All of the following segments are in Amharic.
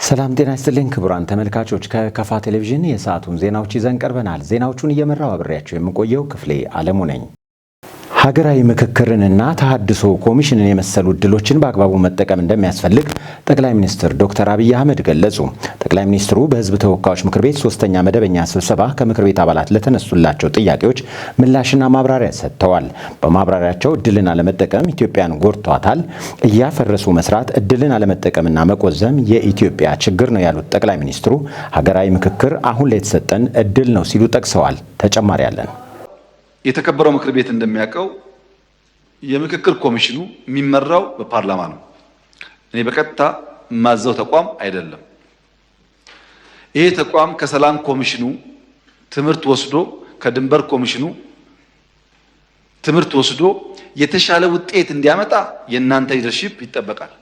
ሰላም ጤና ይስጥልኝ ክቡራን ተመልካቾች፣ ከከፋ ቴሌቪዥን የሰዓቱን ዜናዎች ይዘን ቀርበናል። ዜናዎቹን እየመራው አብሬያቸው የምቆየው ክፍሌ አለሙ ነኝ። ሀገራዊ ምክክርንና ተሃድሶ ኮሚሽንን የመሰሉ እድሎችን በአግባቡ መጠቀም እንደሚያስፈልግ ጠቅላይ ሚኒስትር ዶክተር አብይ አህመድ ገለጹ። ጠቅላይ ሚኒስትሩ በሕዝብ ተወካዮች ምክር ቤት ሶስተኛ መደበኛ ስብሰባ ከምክር ቤት አባላት ለተነሱላቸው ጥያቄዎች ምላሽና ማብራሪያ ሰጥተዋል። በማብራሪያቸው እድልን አለመጠቀም ኢትዮጵያን ጎድቷታል፣ እያፈረሱ መስራት፣ እድልን አለመጠቀምና መቆዘም የኢትዮጵያ ችግር ነው ያሉት ጠቅላይ ሚኒስትሩ ሀገራዊ ምክክር አሁን ላይ የተሰጠን እድል ነው ሲሉ ጠቅሰዋል። ተጨማሪ አለን። የተከበረው ምክር ቤት እንደሚያውቀው የምክክር ኮሚሽኑ የሚመራው በፓርላማ ነው። እኔ በቀጥታ የማዘው ተቋም አይደለም። ይሄ ተቋም ከሰላም ኮሚሽኑ ትምህርት ወስዶ ከድንበር ኮሚሽኑ ትምህርት ወስዶ የተሻለ ውጤት እንዲያመጣ የእናንተ leadership ይጠበቃል።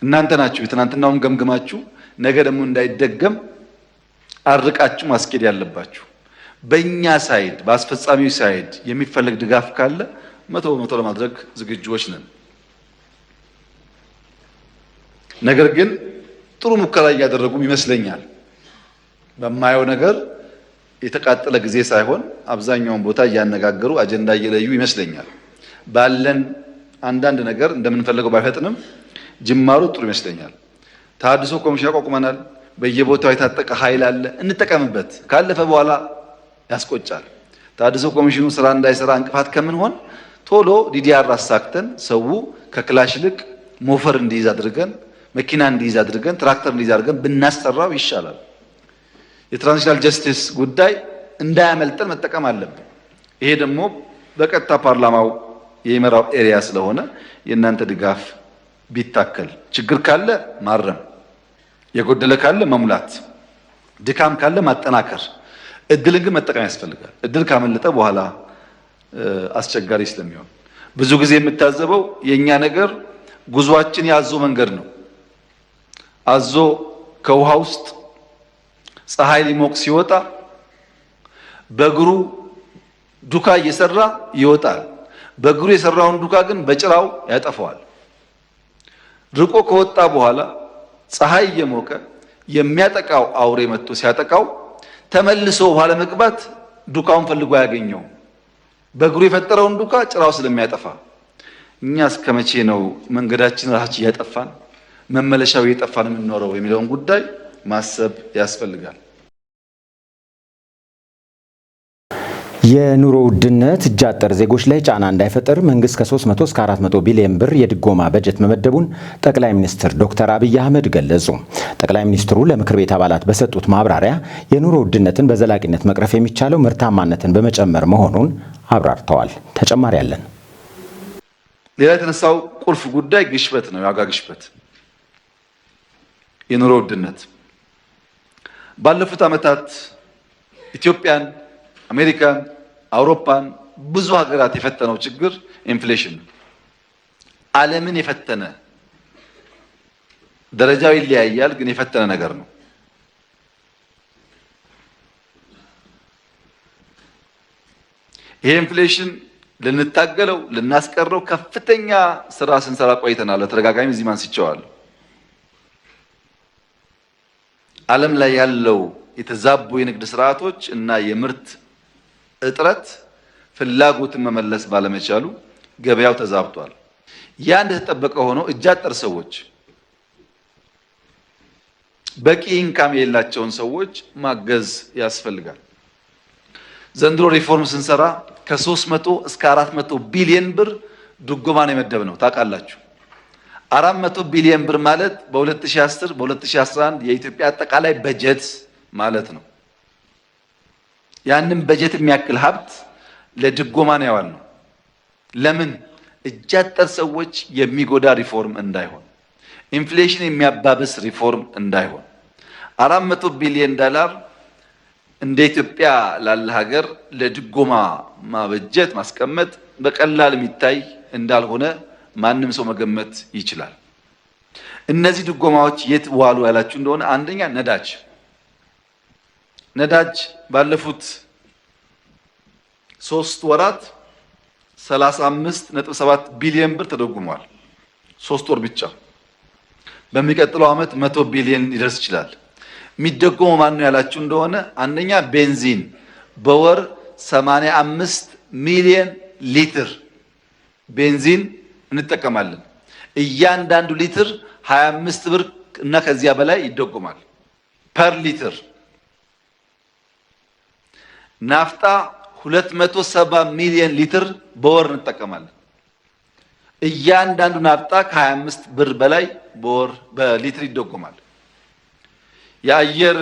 እናንተ ናችሁ የትናንትናውን ገምግማችሁ ነገ ደግሞ እንዳይደገም አርቃችሁ ማስኬድ ያለባችሁ። በእኛ side በአስፈጻሚው side የሚፈለግ ድጋፍ ካለ 100% ለማድረግ ዝግጁዎች ነን። ነገር ግን ጥሩ ሙከራ እያደረጉም ይመስለኛል። በማየው ነገር የተቃጠለ ጊዜ ሳይሆን አብዛኛውን ቦታ እያነጋገሩ አጀንዳ እየለዩ ይመስለኛል። ባለን አንዳንድ ነገር እንደምንፈልገው ባይፈጥንም ጅማሩ ጥሩ ይመስለኛል። ተሃድሶ ኮሚሽን አቋቁመናል። በየቦታው የታጠቀ ኃይል አለ፣ እንጠቀምበት። ካለፈ በኋላ ያስቆጫል። ተሃድሶ ኮሚሽኑ ስራ እንዳይሰራ እንቅፋት ከምንሆን ቶሎ DDR አሳክተን ሰው ከክላሽ ይልቅ ሞፈር እንዲይዝ አድርገን መኪና እንዲይዝ አድርገን ትራክተር እንዲይዝ አድርገን ብናሰራው ይሻላል። የ transitional justice ጉዳይ እንዳያመልጠን መጠቀም አለብን። ይሄ ደግሞ በቀጥታ ፓርላማው የሚመራው area ስለሆነ የእናንተ ድጋፍ ቢታከል፣ ችግር ካለ ማረም፣ የጎደለ ካለ መሙላት፣ ድካም ካለ ማጠናከር፣ እድልን ግን መጠቀም ያስፈልጋል። እድል ካመለጠ በኋላ አስቸጋሪ ስለሚሆን ብዙ ጊዜ የምታዘበው የእኛ ነገር ጉዟችን የአዞ መንገድ ነው። አዞ ከውሃ ውስጥ ፀሐይ ሊሞቅ ሲወጣ በእግሩ ዱካ እየሰራ ይወጣል። በእግሩ የሰራውን ዱካ ግን በጭራው ያጠፋዋል። ርቆ ከወጣ በኋላ ፀሐይ እየሞቀ የሚያጠቃው አውሬ መጥቶ ሲያጠቃው ተመልሶ ውሃ ለመግባት ዱካውን ፈልጎ አያገኘውም። በእግሩ የፈጠረውን ዱካ ጭራው ስለሚያጠፋ እኛ እስከ መቼ ነው መንገዳችን ራሳችን እያጠፋን መመለሻው እየጠፋን የምንኖረው የሚለውን ጉዳይ ማሰብ ያስፈልጋል። የኑሮ ውድነት እጅ አጠር ዜጎች ላይ ጫና እንዳይፈጥር መንግስት ከ300 እስከ 400 ቢሊዮን ብር የድጎማ በጀት መመደቡን ጠቅላይ ሚኒስትር ዶክተር አብይ አህመድ ገለጹ። ጠቅላይ ሚኒስትሩ ለምክር ቤት አባላት በሰጡት ማብራሪያ የኑሮ ውድነትን በዘላቂነት መቅረፍ የሚቻለው ምርታማነትን በመጨመር መሆኑን አብራርተዋል። ተጨማሪ አለን። ሌላ የተነሳው ቁልፍ ጉዳይ ግሽበት ነው። የዋጋ ግሽበት፣ የኑሮ ውድነት ባለፉት ዓመታት ኢትዮጵያን፣ አሜሪካን፣ አውሮፓን ብዙ ሀገራት የፈተነው ችግር inflation ነው። ዓለምን የፈተነ ደረጃው ይለያያል፣ ግን የፈተነ ነገር ነው። ይሄ inflation ልንታገለው ልናስቀረው ከፍተኛ ስራ ስንሰራ ቆይተናል። በተደጋጋሚ እዚህ አንስቼዋለሁ። ዓለም ላይ ያለው የተዛቡ የንግድ ስርዓቶች እና የምርት እጥረት ፍላጎትን መመለስ ባለመቻሉ ገበያው ተዛብቷል። ያ እንደተጠበቀ ሆኖ እጅ አጠር ሰዎች፣ በቂ income የሌላቸውን ሰዎች ማገዝ ያስፈልጋል። ዘንድሮ ሪፎርም ስንሰራ ከ300 እስከ 400 ቢሊዮን ብር ድጎማ ነው የመደብነው። ታውቃላችሁ 400 ቢሊዮን ብር ማለት በ2010 በ2011 የኢትዮጵያ አጠቃላይ በጀት ማለት ነው። ያንን በጀት የሚያክል ሀብት ለድጎማ ነው ያዋልነው። ለምን? እጅ አጠር ሰዎች የሚጎዳ ሪፎርም እንዳይሆን፣ inflation የሚያባብስ ሪፎርም እንዳይሆን 400 ቢሊዮን ዶላር እንደ ኢትዮጵያ ላለ ሀገር ለድጎማ ማበጀት ማስቀመጥ በቀላል የሚታይ እንዳልሆነ ማንም ሰው መገመት ይችላል። እነዚህ ድጎማዎች የት ዋሉ ያላችሁ እንደሆነ አንደኛ ነዳጅ ነዳጅ ባለፉት 3 ወራት 35.7 ቢሊዮን ብር ተደጉሟል። 3 ወር ብቻ። በሚቀጥለው ዓመት 100 ቢሊዮን ሊደርስ ይችላል። የሚደጎመው ማን ነው ያላችሁ እንደሆነ፣ አንደኛ ቤንዚን፣ በወር 85 ሚሊዮን ሊትር ቤንዚን እንጠቀማለን። እያንዳንዱ ሊትር 25 ብር እና ከዚያ በላይ ይደጎማል per ሊትር። ናፍጣ 270 ሚሊዮን ሊትር በወር እንጠቀማለን። እያንዳንዱ ናፍጣ ከ25 ብር በላይ በወር በሊትር ይደጎማል። የአየር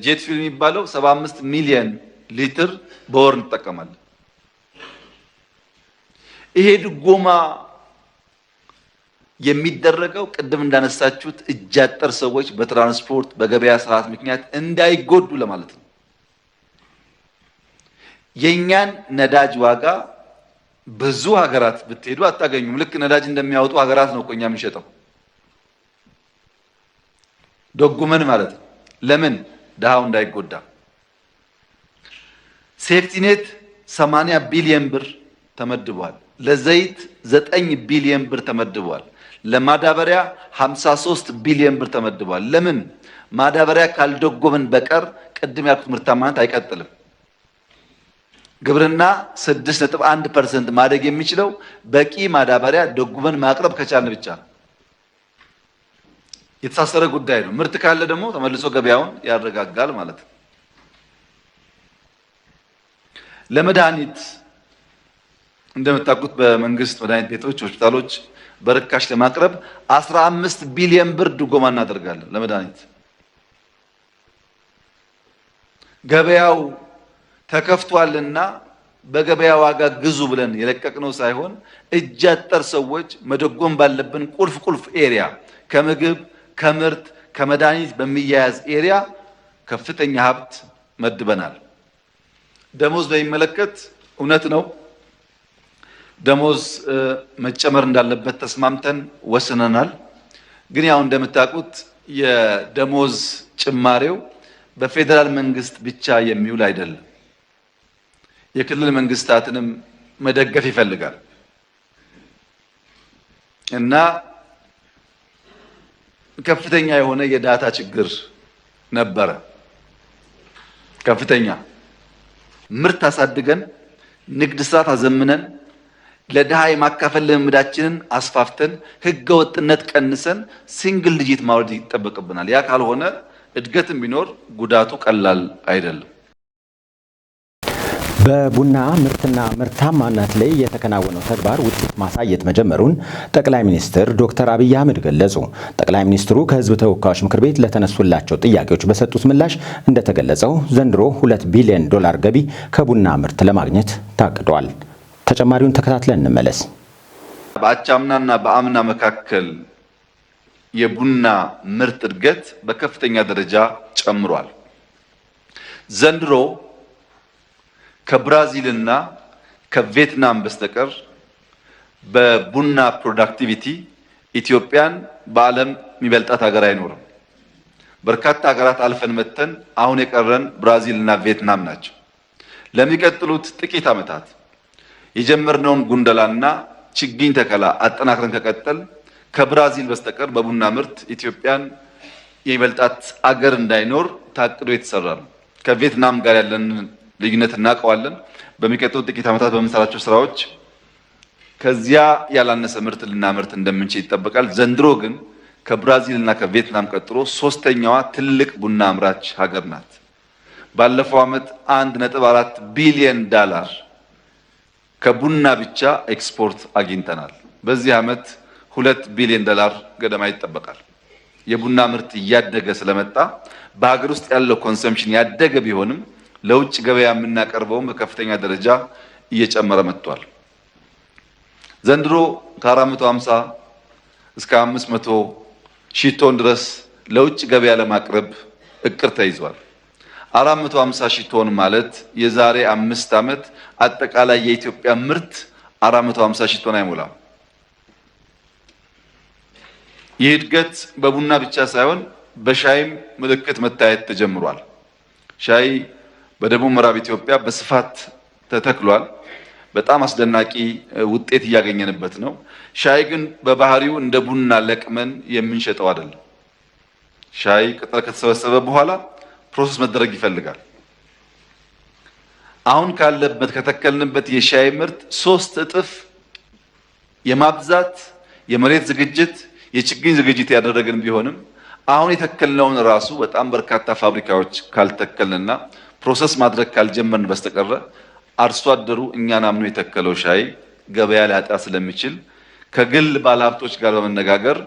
jet fuel የሚባለው 75 ሚሊዮን ሊትር በወር እንጠቀማለን። ይሄ ድጎማ የሚደረገው ቅድም እንዳነሳችሁት እጅ አጠር ሰዎች በትራንስፖርት፣ በገበያ ስርዓት ምክንያት እንዳይጎዱ ለማለት ነው። የእኛን ነዳጅ ዋጋ ብዙ ሀገራት ብትሄዱ አታገኙም። ልክ ነዳጅ እንደሚያወጡ ሀገራት ነው እኮ እኛ የምንሸጠው፣ ደጉመን ማለት ነው። ለምን? ድሃው እንዳይጎዳ። Safety net 80 ቢሊየን ብር ተመድቧል። ለዘይት 9 ቢሊየን ብር ተመድቧል። ለማዳበሪያ 53 ቢሊየን ብር ተመድቧል። ለምን? ማዳበሪያ ካልደጎምን በቀር ቅድም ያልኩት ምርታማነት አይቀጥልም። ግብርና 6.1% ማደግ የሚችለው በቂ ማዳበሪያ ደጉመን ማቅረብ ከቻልን ብቻ ነው። የተሳሰረ ጉዳይ ነው። ምርት ካለ ደግሞ ተመልሶ ገበያውን ያረጋጋል ማለት ነው። ለመድኃኒት እንደምታውቁት በመንግስት መድኃኒት ቤቶች፣ ሆስፒታሎች በርካሽ ለማቅረብ 15 ቢሊዮን ብር ድጎማ እናደርጋለን። ለመድኃኒት ገበያው ተከፍቷልና በገበያ ዋጋ ግዙ ብለን የለቀቅነው ሳይሆን እጅ አጠር ሰዎች መደጎም ባለብን ቁልፍ ቁልፍ area፣ ከምግብ፣ ከምርት፣ ከመድኃኒት በሚያያዝ area ከፍተኛ ሀብት መድበናል። ደሞዝ በሚመለከት እውነት ነው፣ ደሞዝ መጨመር እንዳለበት ተስማምተን ወስነናል። ግን ያው እንደምታውቁት የደሞዝ ጭማሬው በፌዴራል መንግስት ብቻ የሚውል አይደለም። የክልል መንግስታትንም መደገፍ ይፈልጋል እና ከፍተኛ የሆነ የ data ችግር ነበረ። ከፍተኛ ምርት አሳድገን፣ ንግድ ስርዓት አዘምነን፣ ለድሃ የማካፈል ልምምዳችንን አስፋፍተን፣ ህገ ወጥነት ቀንሰን single digit ማውረድ ይጠበቅብናል። ያ ካልሆነ እድገትም ቢኖር ጉዳቱ ቀላል አይደለም። በቡና ምርትና ምርታማነት ላይ የተከናወነው ተግባር ውጤት ማሳየት መጀመሩን ጠቅላይ ሚኒስትር ዶክተር አብይ አህመድ ገለጹ። ጠቅላይ ሚኒስትሩ ከሕዝብ ተወካዮች ምክር ቤት ለተነሱላቸው ጥያቄዎች በሰጡት ምላሽ እንደተገለጸው ዘንድሮ 2 ቢሊዮን ዶላር ገቢ ከቡና ምርት ለማግኘት ታቅዷል። ተጨማሪውን ተከታትለን እንመለስ። በአቻምናና በአምና መካከል የቡና ምርት እድገት በከፍተኛ ደረጃ ጨምሯል። ዘንድሮ ከብራዚልና ከቪየትናም በስተቀር በቡና productivity ኢትዮጵያን በዓለም የሚበልጣት ሀገር አይኖርም። በርካታ ሀገራት አልፈን መጥተን አሁን የቀረን ብራዚል እና ቪየትናም ናቸው። ለሚቀጥሉት ጥቂት ዓመታት የጀመርነውን ጉንደላና ችግኝ ተከላ አጠናክረን ከቀጠልን ከብራዚል በስተቀር በቡና ምርት ኢትዮጵያን የሚበልጣት አገር እንዳይኖር ታቅዶ የተሰራ ነው። ከቪየትናም ጋር ያለንን ልዩነት እናውቀዋለን። በሚቀጥሉት ጥቂት ዓመታት በምንሰራቸው ስራዎች ከዚያ ያላነሰ ምርት ልናመርት እንደምንችል ይጠበቃል። ዘንድሮ ግን ከብራዚል እና ከቪየትናም ቀጥሎ ሶስተኛዋ ትልቅ ቡና አምራች ሀገር ናት። ባለፈው ዓመት 1.4 ቢሊዮን ዳላር ከቡና ብቻ ኤክስፖርት አግኝተናል። በዚህ ዓመት 2 ቢሊዮን ዶላር ገደማ ይጠበቃል። የቡና ምርት እያደገ ስለመጣ በሀገር ውስጥ ያለው consumption ያደገ ቢሆንም ለውጭ ገበያ የምናቀርበውም በከፍተኛ ደረጃ እየጨመረ መጥቷል። ዘንድሮ ከ450 እስከ 500 ሺህ ቶን ድረስ ለውጭ ገበያ ለማቅረብ እቅድ ተይዟል። 450 ሺህ ቶን ማለት የዛሬ 5 ዓመት አጠቃላይ የኢትዮጵያ ምርት 450 ሺህ ቶን አይሞላም። ይህ እድገት በቡና ብቻ ሳይሆን በሻይም ምልክት መታየት ተጀምሯል። ሻይ በደቡብ ምዕራብ ኢትዮጵያ በስፋት ተተክሏል። በጣም አስደናቂ ውጤት እያገኘንበት ነው። ሻይ ግን በባህሪው እንደ ቡና ለቅመን የምንሸጠው አይደለም። ሻይ ቅጠል ከተሰበሰበ በኋላ process መደረግ ይፈልጋል። አሁን ካለበት ከተከልንበት የሻይ ምርት 3 እጥፍ የማብዛት የመሬት ዝግጅት፣ የችግኝ ዝግጅት ያደረግን ቢሆንም አሁን የተከልነውን ራሱ በጣም በርካታ ፋብሪካዎች ካልተከልንና process ማድረግ ካልጀመርን በስተቀረ አርሶ አደሩ እኛን አምኖ የተከለው ሻይ ገበያ ሊያጣ ስለሚችል ከግል ባለሀብቶች ጋር በመነጋገር፣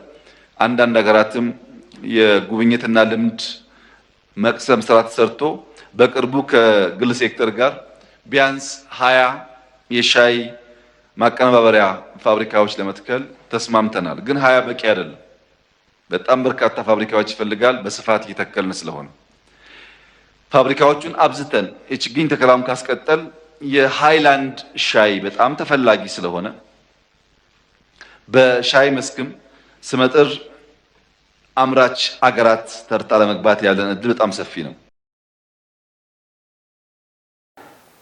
አንዳንድ ሀገራትም የጉብኝትና ልምድ መቅሰም ስራ ተሰርቶ፣ በቅርቡ ከግል ሴክተር ጋር ቢያንስ 20 የሻይ ማቀነባበሪያ ፋብሪካዎች ለመትከል ተስማምተናል። ግን 20 በቂ አይደለም። በጣም በርካታ ፋብሪካዎች ይፈልጋል። በስፋት እየተከልን ስለሆነ ፋብሪካዎቹን አብዝተን የችግኝ ተከላውን ካስቀጠል የሃይላንድ ሻይ በጣም ተፈላጊ ስለሆነ በሻይ መስክም ስመጥር አምራች አገራት ተርታ ለመግባት ያለን እድል በጣም ሰፊ ነው።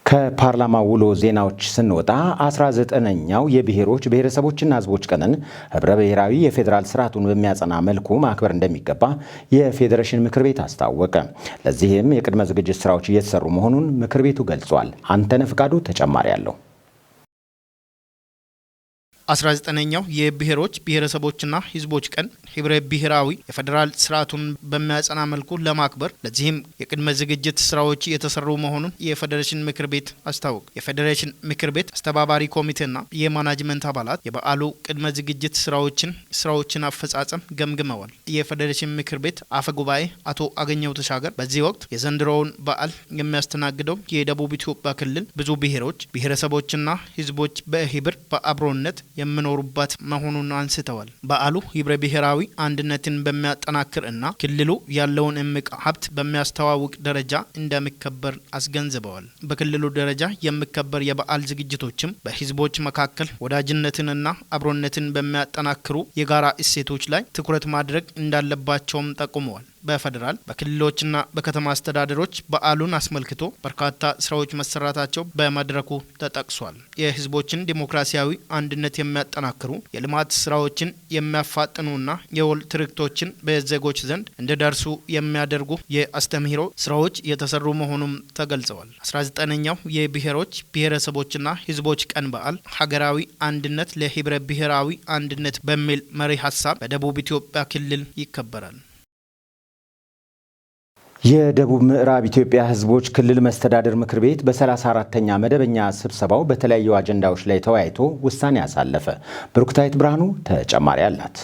ከፓርላማ ውሎ ዜናዎች ስንወጣ 19ኛው የብሔሮች ብሔረሰቦችና ሕዝቦች ቀንን ህብረ ብሔራዊ የፌዴራል ስርዓቱን በሚያጸና መልኩ ማክበር እንደሚገባ የፌዴሬሽን ምክር ቤት አስታወቀ። ለዚህም የቅድመ ዝግጅት ስራዎች እየተሰሩ መሆኑን ምክር ቤቱ ገልጿል። አንተነህ ፍቃዱ ተጨማሪ አለው። 19ኛው የብሔሮች ብሔረሰቦችና ህዝቦች ቀን ህብረ ብሔራዊ የፌዴራል ስርዓቱን በሚያጸና መልኩ ለማክበር ለዚህም የቅድመ ዝግጅት ስራዎች እየተሰሩ መሆኑን የፌዴሬሽን ምክር ቤት አስታወቀ። የፌዴሬሽን ምክር ቤት አስተባባሪ ኮሚቴና የማናጅመንት አባላት የበዓሉ ቅድመ ዝግጅት ስራዎችን አፈጻጸም ገምግመዋል። የፌዴሬሽን ምክር ቤት አፈ ጉባኤ አቶ አገኘሁ ተሻገር በዚህ ወቅት የዘንድሮውን በዓል የሚያስተናግደው የደቡብ ኢትዮጵያ ክልል ብዙ ብሔሮች ብሔረሰቦችና ህዝቦች በህብር በአብሮነት የሚኖሩባት መሆኑን አንስተዋል። በዓሉ ህብረ ብሔራዊ አንድነትን በሚያጠናክር እና ክልሉ ያለውን እምቅ ሀብት በሚያስተዋውቅ ደረጃ እንደሚከበር አስገንዝበዋል። በክልሉ ደረጃ የሚከበር የበዓል ዝግጅቶችም በህዝቦች መካከል ወዳጅነትንና አብሮነትን በሚያጠናክሩ የጋራ እሴቶች ላይ ትኩረት ማድረግ እንዳለባቸውም ጠቁመዋል። በፌዴራል፣ በክልሎችና በከተማ አስተዳደሮች በዓሉን አስመልክቶ በርካታ ስራዎች መሰራታቸው በመድረኩ ተጠቅሷል። የህዝቦችን ዲሞክራሲያዊ አንድነት የሚያጠናክሩ የልማት ስራዎችን የሚያፋጥኑና የወል ትርክቶችን በዜጎች ዘንድ እንዲደርሱ የሚያደርጉ የአስተምህሮ ስራዎች የተሰሩ መሆኑም ተገልጸዋል። 19ኛው የብሔሮች ብሔረሰቦችና ህዝቦች ቀን በዓል ሀገራዊ አንድነት ለህብረ ብሔራዊ አንድነት በሚል መሪ ሀሳብ በደቡብ ኢትዮጵያ ክልል ይከበራል። የደቡብ ምዕራብ ኢትዮጵያ ሕዝቦች ክልል መስተዳድር ምክር ቤት በ34ተኛ መደበኛ ስብሰባው በተለያዩ አጀንዳዎች ላይ ተወያይቶ ውሳኔ አሳለፈ። ብሩክታዊት ብርሃኑ ተጨማሪ አላት።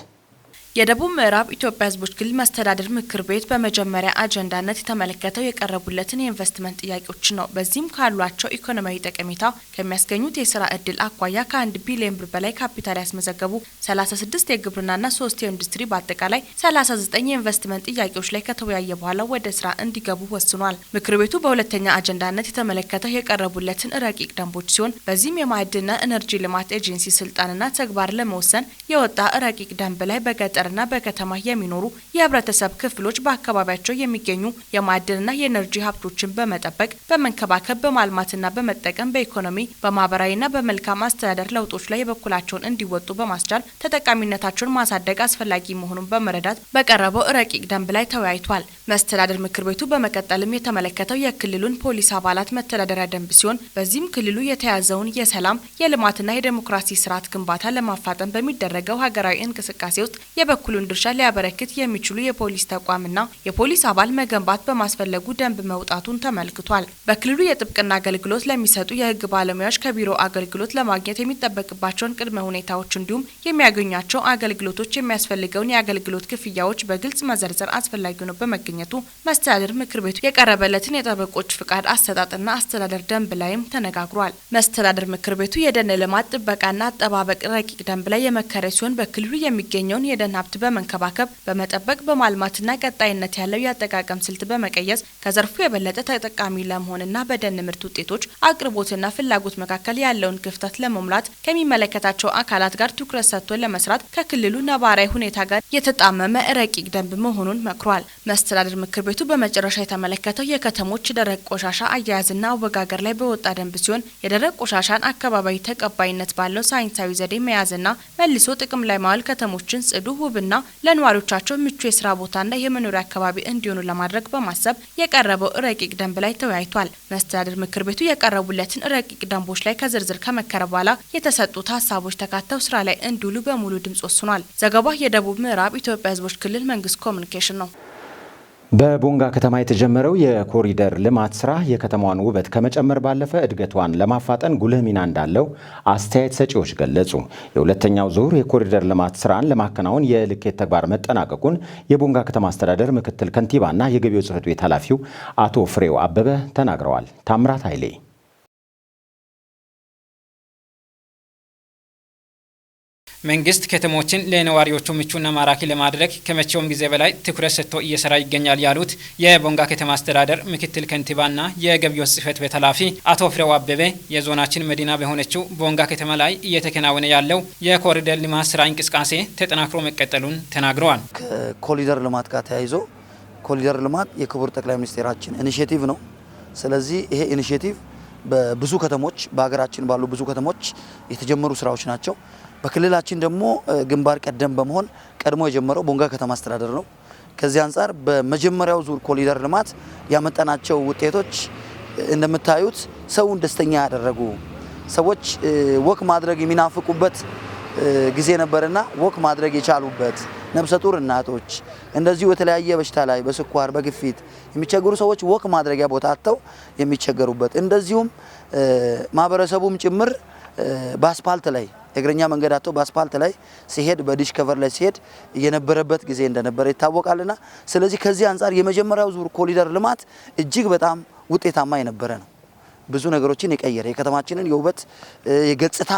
የደቡብ ምዕራብ ኢትዮጵያ ሕዝቦች ክልል መስተዳድር ምክር ቤት በመጀመሪያ አጀንዳነት የተመለከተው የቀረቡለትን የኢንቨስትመንት ጥያቄዎች ነው። በዚህም ካሏቸው ኢኮኖሚያዊ ጠቀሜታ ከሚያስገኙት የስራ እድል አኳያ ከ1 ቢሊዮን ብር በላይ ካፒታል ያስመዘገቡ 36 የግብርናና 3 የኢንዱስትሪ በአጠቃላይ 39 የኢንቨስትመንት ጥያቄዎች ላይ ከተወያየ በኋላ ወደ ስራ እንዲገቡ ወስኗል። ምክር ቤቱ በሁለተኛ አጀንዳነት የተመለከተው የቀረቡለትን ረቂቅ ደንቦች ሲሆን በዚህም የማዕድንና ኢነርጂ ልማት ኤጀንሲ ስልጣንና ተግባር ለመወሰን የወጣ ረቂቅ ደንብ ላይ በገጠርና በከተማ የሚኖሩ የህብረተሰብ ክፍሎች በአካባቢያቸው የሚገኙ የማዕድንና የኤነርጂ ሀብቶችን በመጠበቅ፣ በመንከባከብ፣ በማልማትና በመጠቀም በኢኮኖሚ፣ በማህበራዊና በመልካም አስተዳደር ለውጦች ላይ የበኩላቸውን እንዲወጡ በማስቻል ተጠቃሚነታቸውን ማሳደግ አስፈላጊ መሆኑን በመረዳት በቀረበው ረቂቅ ደንብ ላይ ተወያይቷል። መስተዳድር ምክር ቤቱ በመቀጠልም የተመለከተው የክልሉን ፖሊስ አባላት መተዳደሪያ ደንብ ሲሆን በዚህም ክልሉ የተያዘውን የሰላም፣ የልማትና የዴሞክራሲ ስርዓት ግንባታ ለማፋጠን በሚደረገው ሀገራዊ እንቅስቃሴ ውስጥ የበኩሉን ድርሻ ሊያበረክት የሚችሉ የፖሊስ ተቋምና የፖሊስ አባል መገንባት በማስፈለጉ ደንብ መውጣቱን ተመልክቷል። በክልሉ የጥብቅና አገልግሎት ለሚሰጡ የህግ ባለሙያዎች ከቢሮ አገልግሎት ለማግኘት የሚጠበቅባቸውን ቅድመ ሁኔታዎች እንዲሁም የሚያገኟቸው አገልግሎቶች የሚያስፈልገውን የአገልግሎት ክፍያዎች በግልጽ መዘርዘር አስፈላጊ ሆኖ በመገኘቱ መስተዳድር ምክር ቤቱ የቀረበለትን የጠበቆች ፍቃድ አሰጣጥና አስተዳደር ደንብ ላይም ተነጋግሯል። መስተዳድር ምክር ቤቱ የደን ልማት ጥበቃና አጠባበቅ ረቂቅ ደንብ ላይ የመከረ ሲሆን በክልሉ የሚገኘውን የደን ሀብት በመንከባከብ፣ በመጠበቅ፣ በማልማትና ቀጣይነት ያለው የአጠቃቀም ስልት በመቀየስ ከዘርፉ የበለጠ ተጠቃሚ ለመሆንና በደን ምርት ውጤቶች አቅርቦትና ፍላጎት መካከል ያለውን ክፍተት ለመሙላት ከሚመለከታቸው አካላት ጋር ትኩረት ሰጥቶ ለመስራት ከክልሉ ነባራዊ ሁኔታ ጋር የተጣመመ ረቂቅ ደንብ መሆኑን መክሯል። መስተዳድር ምክር ቤቱ በመጨረሻ የተመለከተው የከተሞች ደረቅ ቆሻሻ አያያዝና አወጋገር ላይ በወጣ ደንብ ሲሆን፣ የደረቅ ቆሻሻን አካባቢያዊ ተቀባይነት ባለው ሳይንሳዊ ዘዴ መያዝና መልሶ ጥቅም ላይ ማዋል ከተሞችን ጽዱ፣ ውብና ለነዋሪዎቻቸው ምቹ የስራ ቦታና የመኖሪያ አካባቢ እንዲሆኑ ለማድረግ በማሰብ የቀረበው ረቂቅ ደንብ ላይ ተወያይቷል። መስተዳድር ምክር ቤቱ የቀረቡለትን ረቂቅ ደንቦች ላይ ከዝርዝር ከመከረ በኋላ የተሰጡት ሀሳቦች ተካተው ስራ ላይ እንዲውሉ በሙሉ ድምጽ ወስኗል። ዘገባው የደቡብ ምዕራብ ኢትዮጵያ ሕዝቦች ክልል መንግስት ኮሚኒኬሽን ነው። በቦንጋ ከተማ የተጀመረው የኮሪደር ልማት ስራ የከተማዋን ውበት ከመጨመር ባለፈ እድገቷን ለማፋጠን ጉልህ ሚና እንዳለው አስተያየት ሰጪዎች ገለጹ። የሁለተኛው ዙር የኮሪደር ልማት ስራን ለማከናወን የልኬት ተግባር መጠናቀቁን የቦንጋ ከተማ አስተዳደር ምክትል ከንቲባና የገቢዎች ጽሕፈት ቤት ኃላፊው አቶ ፍሬው አበበ ተናግረዋል። ታምራት ኃይሌ። መንግስት ከተሞችን ለነዋሪዎቹ ምቹና ማራኪ ለማድረግ ከመቼውም ጊዜ በላይ ትኩረት ሰጥቶ እየሰራ ይገኛል ያሉት የቦንጋ ከተማ አስተዳደር ምክትል ከንቲባና የገቢዎች ጽሕፈት ቤት ኃላፊ አቶ ፍሬው አበበ፣ የዞናችን መዲና በሆነችው ቦንጋ ከተማ ላይ እየተከናወነ ያለው የኮሪደር ልማት ስራ እንቅስቃሴ ተጠናክሮ መቀጠሉን ተናግረዋል። ከኮሪደር ልማት ጋር ተያይዞ ኮሪደር ልማት የክቡር ጠቅላይ ሚኒስቴራችን initiative ነው። ስለዚህ ይሄ initiative በብዙ ከተሞች፣ በሀገራችን ባሉ ብዙ ከተሞች የተጀመሩ ስራዎች ናቸው። በክልላችን ደግሞ ግንባር ቀደም በመሆን ቀድሞ የጀመረው ቦንጋ ከተማ አስተዳደር ነው። ከዚህ አንጻር በመጀመሪያው ዙር ኮሪደር ልማት ያመጣናቸው ውጤቶች እንደምታዩት ሰውን ደስተኛ ያደረጉ፣ ሰዎች walk ማድረግ የሚናፍቁበት ጊዜ ነበርና walk ማድረግ የቻሉበት፣ ነፍሰ ጡር እናቶች፣ እንደዚሁ በተለያየ በሽታ ላይ በስኳር፣ በግፊት የሚቸገሩ ሰዎች walk ማድረጊያ ቦታ አጥተው የሚቸገሩበት፣ እንደዚሁም ማህበረሰቡም ጭምር በአስፓልት ላይ እግረኛ መንገድ አጥቶ በአስፓልት ላይ ሲሄድ፣ በ ditch cover ላይ ሲሄድ የነበረበት ጊዜ እንደነበረ ይታወቃልና፣ ስለዚህ ከዚህ አንጻር የመጀመሪያው ዙር ኮሪደር ልማት እጅግ በጣም ውጤታማ የነበረ ነው። ብዙ ነገሮችን የቀየረ፣ የከተማችንን የውበት የገጽታ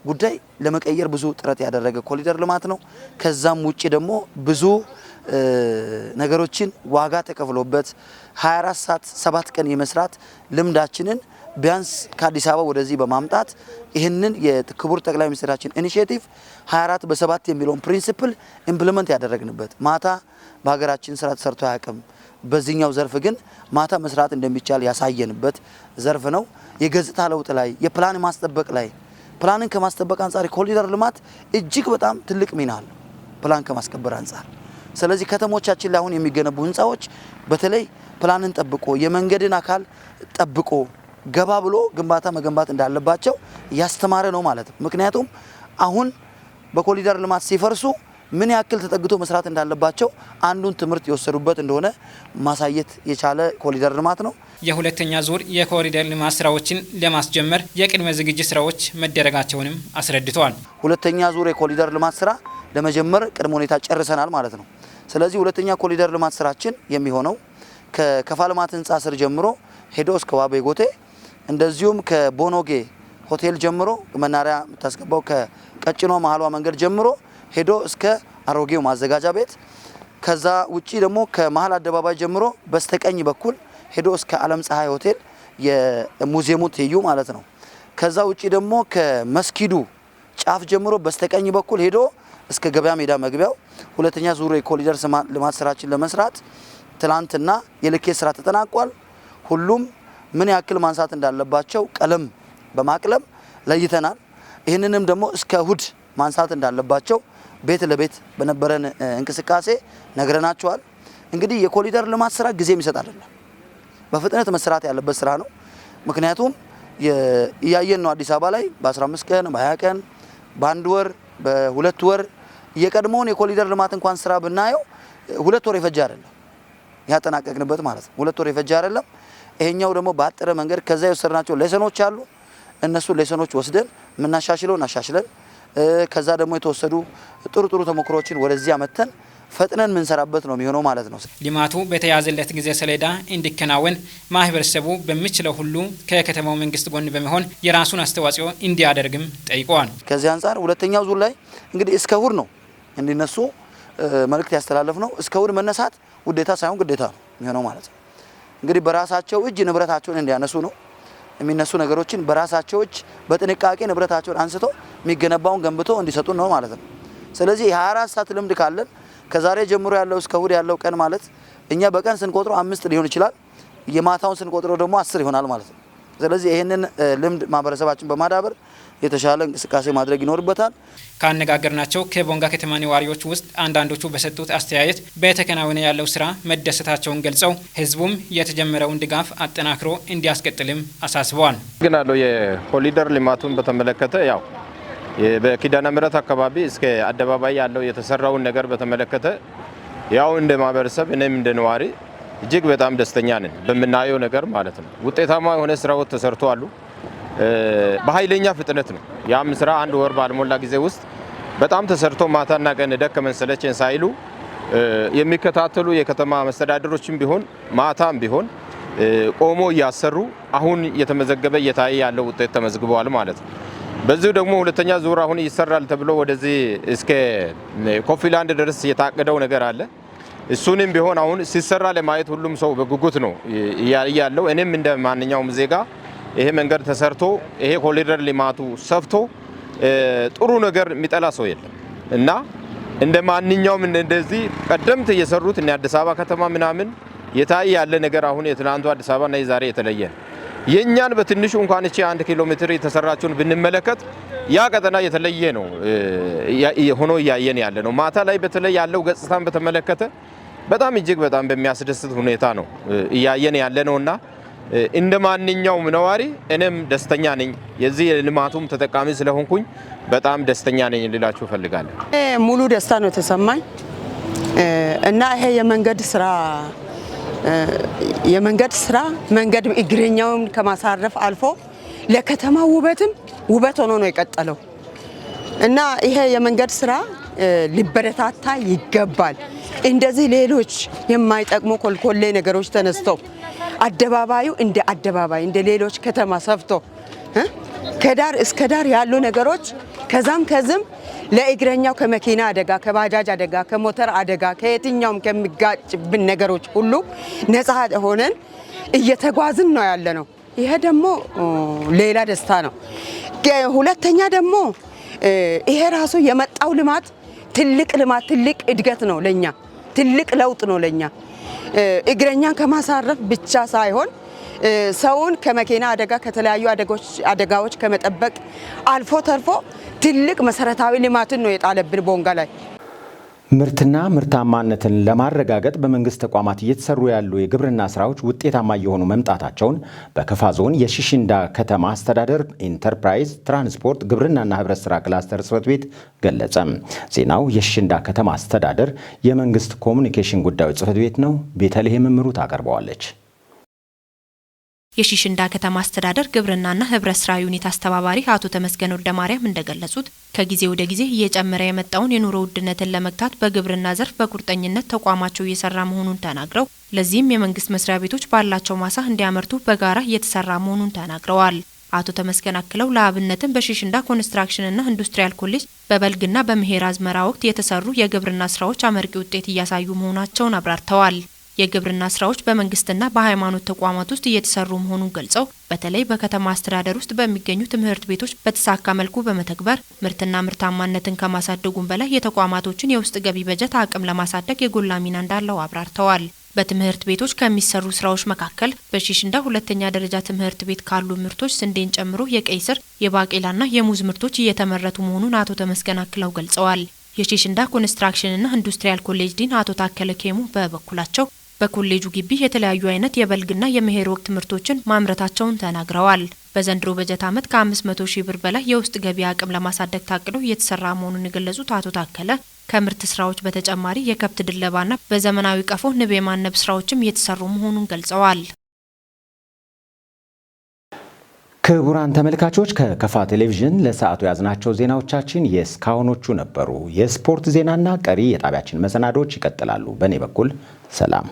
ጉዳይ ለመቀየር ብዙ ጥረት ያደረገ ኮሪደር ልማት ነው። ከዛም ውጪ ደግሞ ብዙ ነገሮችን ዋጋ ተከፍሎበት 24 ሰዓት 7 ቀን የመስራት ልምዳችንን ቢያንስ ከአዲስ አበባ ወደዚህ በማምጣት ይህንን የክቡር ጠቅላይ ሚኒስትራችን initiative 24 በ7 የሚለውን principle implement ያደረግንበት፣ ማታ በሀገራችን ስራ ተሰርቶ አያውቅም። በዚህኛው ዘርፍ ግን ማታ መስራት እንደሚቻል ያሳየንበት ዘርፍ ነው። የገጽታ ለውጥ ላይ፣ የፕላን ማስጠበቅ ላይ፣ ፕላንን ከማስጠበቅ አንጻር የኮሪደር ልማት እጅግ በጣም ትልቅ ሚና አለው ፕላን ከማስከበር አንጻር። ስለዚህ ከተሞቻችን ላይ አሁን የሚገነቡ ህንፃዎች በተለይ ፕላንን ጠብቆ፣ የመንገድን አካል ጠብቆ ገባ ብሎ ግንባታ መገንባት እንዳለባቸው እያስተማረ ነው ማለት ነው። ምክንያቱም አሁን በኮሪደር ልማት ሲፈርሱ ምን ያክል ተጠግቶ መስራት እንዳለባቸው አንዱን ትምህርት የወሰዱበት እንደሆነ ማሳየት የቻለ ኮሪደር ልማት ነው። የሁለተኛ ዙር የኮሪደር ልማት ስራዎችን ለማስጀመር የቅድመ ዝግጅት ስራዎች መደረጋቸውንም አስረድተዋል። ሁለተኛ ዙር የኮሪደር ልማት ስራ ለመጀመር ቅድመ ሁኔታ ጨርሰናል ማለት ነው። ስለዚህ ሁለተኛ ኮሪደር ልማት ስራችን የሚሆነው ከከፋ ልማት ህንፃ ስር ጀምሮ ሄዶ እስከ ዋቤ ጎቴ፣ እንደዚሁም ከቦኖጌ ሆቴል ጀምሮ መናሪያ የምታስገባው ከቀጭኗ መሀሏ መንገድ ጀምሮ ሄዶ እስከ አሮጌው ማዘጋጃ ቤት፣ ከዛ ውጪ ደግሞ ከመሀል አደባባይ ጀምሮ በስተቀኝ በኩል ሄዶ እስከ ዓለም ፀሐይ ሆቴል የሙዚየሙ ትይዩ ማለት ነው። ከዛ ውጪ ደግሞ ከመስጊዱ ጫፍ ጀምሮ በስተቀኝ በኩል ሄዶ እስከ ገበያ ሜዳ መግቢያው ሁለተኛ ዙር የኮሪደር ልማት ስራችን ለመስራት ትላንትና የልኬት ስራ ተጠናቋል። ሁሉም ምን ያክል ማንሳት እንዳለባቸው ቀለም በማቅለም ለይተናል። ይህንንም ደግሞ እስከ እሁድ ማንሳት እንዳለባቸው ቤት ለቤት በነበረን እንቅስቃሴ ነግረናቸዋል። እንግዲህ የኮሪደር ልማት ስራ ጊዜ የሚሰጥ አይደለም፣ በፍጥነት መስራት ያለበት ስራ ነው። ምክንያቱም እያየን ነው፣ አዲስ አበባ ላይ በ15 ቀን፣ በ20 ቀን፣ በአንድ ወር፣ በ2 ወር፣ የቀድሞውን የኮሪደር ልማት እንኳን ስራ ብናየው 2 ወር የፈጀ አይደለም ያጠናቀቅንበት ማለት ነው። 2 ወር የፈጀ አይደለም። ይሄኛው ደግሞ በአጠረ መንገድ ከዛ የወሰድናቸው lesson ኦች አሉ። እነሱ lesson ኦች ወስደን የምናሻሽለው እናሻሽለን፣ ከዛ ደግሞ የተወሰዱ ጥሩ ጥሩ ተሞክሮችን ወደዚህ አመተን ፈጥነን የምንሰራበት ነው የሚሆነው ማለት ነው። ልማቱ በተያዘለት ጊዜ ሰሌዳ እንዲከናወን ማህበረሰቡ በሚችለው ሁሉ ከከተማው መንግስት ጎን በመሆን የራሱን አስተዋጽኦ እንዲያደርግም ጠይቀዋል። ከዚህ አንጻር ሁለተኛው ዙር ላይ እንግዲህ እስከ እሁድ ነው እንዲነሱ መልእክት ያስተላለፍ ነው። እስከ እሁድ መነሳት ውዴታ ሳይሆን ግዴታ ነው የሚሆነው ማለት ነው። እንግዲህ በራሳቸው እጅ ንብረታቸውን እንዲያነሱ ነው፣ የሚነሱ ነገሮችን በራሳቸው እጅ በጥንቃቄ ንብረታቸውን አንስቶ የሚገነባውን ገንብቶ እንዲሰጡ ነው ማለት ነው። ስለዚህ የ24 ሰዓት ልምድ ካለን ከዛሬ ጀምሮ ያለው እስከ እሁድ ያለው ቀን ማለት እኛ በቀን ስንቆጥረው 5 ሊሆን ይችላል፣ የማታውን ስንቆጥረው ደግሞ 10 ይሆናል ማለት ነው። ስለዚህ ይሄንን ልምድ ማህበረሰባችን በማዳበር የተሻለ እንቅስቃሴ ማድረግ ይኖርበታል። ካነጋገርናቸው ከቦንጋ ከተማ ነዋሪዎች ውስጥ አንዳንዶቹ በሰጡት አስተያየት በተከናወነ ያለው ስራ መደሰታቸውን ገልጸው ህዝቡም የተጀመረውን ድጋፍ አጠናክሮ እንዲያስቀጥልም አሳስበዋል። ግናለው የኮሪደር ልማቱን በተመለከተ ያው በኪዳነ ምሕረት አካባቢ እስከ አደባባይ ያለው የተሰራውን ነገር በተመለከተ ያው እንደ ማህበረሰብ እኔም እንደ ነዋሪ እጅግ በጣም ደስተኛ ነን፣ በምናየው ነገር ማለት ነው። ውጤታማ የሆነ ስራዎች ተሰርተዋል። በኃይለኛ ፍጥነት ነው። ያም ስራ አንድ ወር ባልሞላ ጊዜ ውስጥ በጣም ተሰርቶ ማታና ቀን ደከመን ሰለቸን ሳይሉ የሚከታተሉ የከተማ መስተዳድሮችም ቢሆን ማታም ቢሆን ቆሞ እያሰሩ አሁን እየተመዘገበ እየታየ ያለው ውጤት ተመዝግበዋል ማለት ነው። በዚሁ ደግሞ ሁለተኛ ዙር አሁን ይሰራል ተብሎ ወደዚህ እስከ ኮፊላንድ ድረስ የታቀደው ነገር አለ። እሱንም ቢሆን አሁን ሲሰራ ለማየት ሁሉም ሰው በጉጉት ነው ያለው። እኔም እንደ ማንኛውም ዜጋ ይሄ መንገድ ተሰርቶ ይሄ ኮሪደር ልማቱ ሰፍቶ ጥሩ ነገር የሚጠላ ሰው የለም እና እንደ ማንኛውም እንደዚህ ቀደምት እየሰሩት እነ አዲስ አበባ ከተማ ምናምን የታየ ያለ ነገር አሁን የትናንቱ አዲስ አበባ እና የዛሬ የተለየ ነው። የኛን በትንሹ እንኳን እቺ 1 ኪሎ ሜትር የተሰራችውን ብንመለከት ያ ቀጠና የተለየ ነው ሆኖ እያየን ያለ ነው። ማታ ላይ በተለይ ያለው ገጽታን በተመለከተ በጣም እጅግ በጣም በሚያስደስት ሁኔታ ነው እያየን ያለ ነውና እንደ ማንኛውም ነዋሪ እኔም ደስተኛ ነኝ። የዚህ የልማቱም ተጠቃሚ ስለሆንኩኝ በጣም ደስተኛ ነኝ ልላችሁ እፈልጋለሁ። ሙሉ ደስታ ነው የተሰማኝ እና ይሄ የመንገድ ስራ መንገድ እግረኛውን ከማሳረፍ አልፎ ለከተማ ውበትም ውበት ሆኖ ነው የቀጠለው እና ይሄ የመንገድ ስራ ሊበረታታ ይገባል። እንደዚህ ሌሎች የማይጠቅሙ ኮልኮሌ ነገሮች ተነስተው አደባባዩ እንደ አደባባይ እንደ ሌሎች ከተማ ሰፍቶ ከዳር እስከ ዳር ያሉ ነገሮች ከዛም ከዝም ለእግረኛው ከመኪና አደጋ፣ ከባጃጅ አደጋ፣ ከሞተር አደጋ፣ ከየትኛውም ከሚጋጭብን ነገሮች ሁሉ ነፃ ሆነን እየተጓዝን ነው ያለነው። ይሄ ደግሞ ሌላ ደስታ ነው። ሁለተኛ ደግሞ ይሄ ራሱ የመጣው ልማት ትልቅ ልማት ትልቅ እድገት ነው ለኛ፣ ትልቅ ለውጥ ነው ለኛ። እግረኛን ከማሳረፍ ብቻ ሳይሆን ሰውን ከመኪና አደጋ ከተለያዩ አደጋዎች ከመጠበቅ አልፎ ተርፎ ትልቅ መሰረታዊ ልማትን ነው የጣለብን ቦንጋ ላይ። ምርትና ምርታማነትን ለማረጋገጥ በመንግስት ተቋማት እየተሰሩ ያሉ የግብርና ስራዎች ውጤታማ እየሆኑ መምጣታቸውን በከፋ ዞን የሺሽንዳ ከተማ አስተዳደር ኢንተርፕራይዝ ትራንስፖርት ግብርናና ህብረት ስራ ክላስተር ጽሕፈት ቤት ገለጸ። ዜናው የሺሽንዳ ከተማ አስተዳደር የመንግስት ኮሙኒኬሽን ጉዳዮች ጽሕፈት ቤት ነው። ቤተልሔም እምሩ ታቀርበዋለች። የሺሽንዳ ከተማ አስተዳደር ግብርናና ህብረት ስራ ዩኒት አስተባባሪ አቶ ተመስገን ወልደማርያም እንደገለጹት ከጊዜ ወደ ጊዜ እየጨመረ የመጣውን የኑሮ ውድነትን ለመግታት በግብርና ዘርፍ በቁርጠኝነት ተቋማቸው እየሰራ መሆኑን ተናግረው ለዚህም የመንግስት መስሪያ ቤቶች ባላቸው ማሳ እንዲያመርቱ በጋራ እየተሰራ መሆኑን ተናግረዋል። አቶ ተመስገን አክለው ለአብነትም በሺሽንዳ ኮንስትራክሽንና ኢንዱስትሪያል ኮሌጅ በበልግና በመኸር አዝመራ ወቅት የተሰሩ የግብርና ስራዎች አመርቂ ውጤት እያሳዩ መሆናቸውን አብራርተዋል። የግብርና ስራዎች በመንግስትና በሃይማኖት ተቋማት ውስጥ እየተሰሩ መሆኑን ገልጸው በተለይ በከተማ አስተዳደር ውስጥ በሚገኙ ትምህርት ቤቶች በተሳካ መልኩ በመተግበር ምርትና ምርታማነትን ከማሳደጉም በላይ የተቋማቶችን የውስጥ ገቢ በጀት አቅም ለማሳደግ የጎላ ሚና እንዳለው አብራርተዋል። በትምህርት ቤቶች ከሚሰሩ ስራዎች መካከል በሺሽንዳ ሁለተኛ ደረጃ ትምህርት ቤት ካሉ ምርቶች ስንዴን ጨምሮ የቀይ ስር፣ የባቄላና የሙዝ ምርቶች እየተመረቱ መሆኑን አቶ ተመስገን አክለው ገልጸዋል። የሺሽንዳ ኮንስትራክሽንና ኢንዱስትሪያል ኮሌጅ ዲን አቶ ታከለ ኬሙ በበኩላቸው በኮሌጁ ግቢ የተለያዩ አይነት የበልግና የመኸር ወቅት ምርቶችን ማምረታቸውን ተናግረዋል። በዘንድሮ በጀት ዓመት ከ500 ሺህ ብር በላይ የውስጥ ገቢ አቅም ለማሳደግ ታቅዶ እየተሰራ መሆኑን የገለጹት አቶ ታከለ ከምርት ስራዎች በተጨማሪ የከብት ድለባና በዘመናዊ ቀፎ ንብ የማነብ ስራዎችም እየተሰሩ መሆኑን ገልጸዋል። ክቡራን ተመልካቾች፣ ከከፋ ቴሌቪዥን ለሰዓቱ ያዝናቸው ዜናዎቻችን የእስካሁኖቹ ነበሩ። የስፖርት ዜናና ቀሪ የጣቢያችን መሰናዶች ይቀጥላሉ። በእኔ በኩል ሰላም።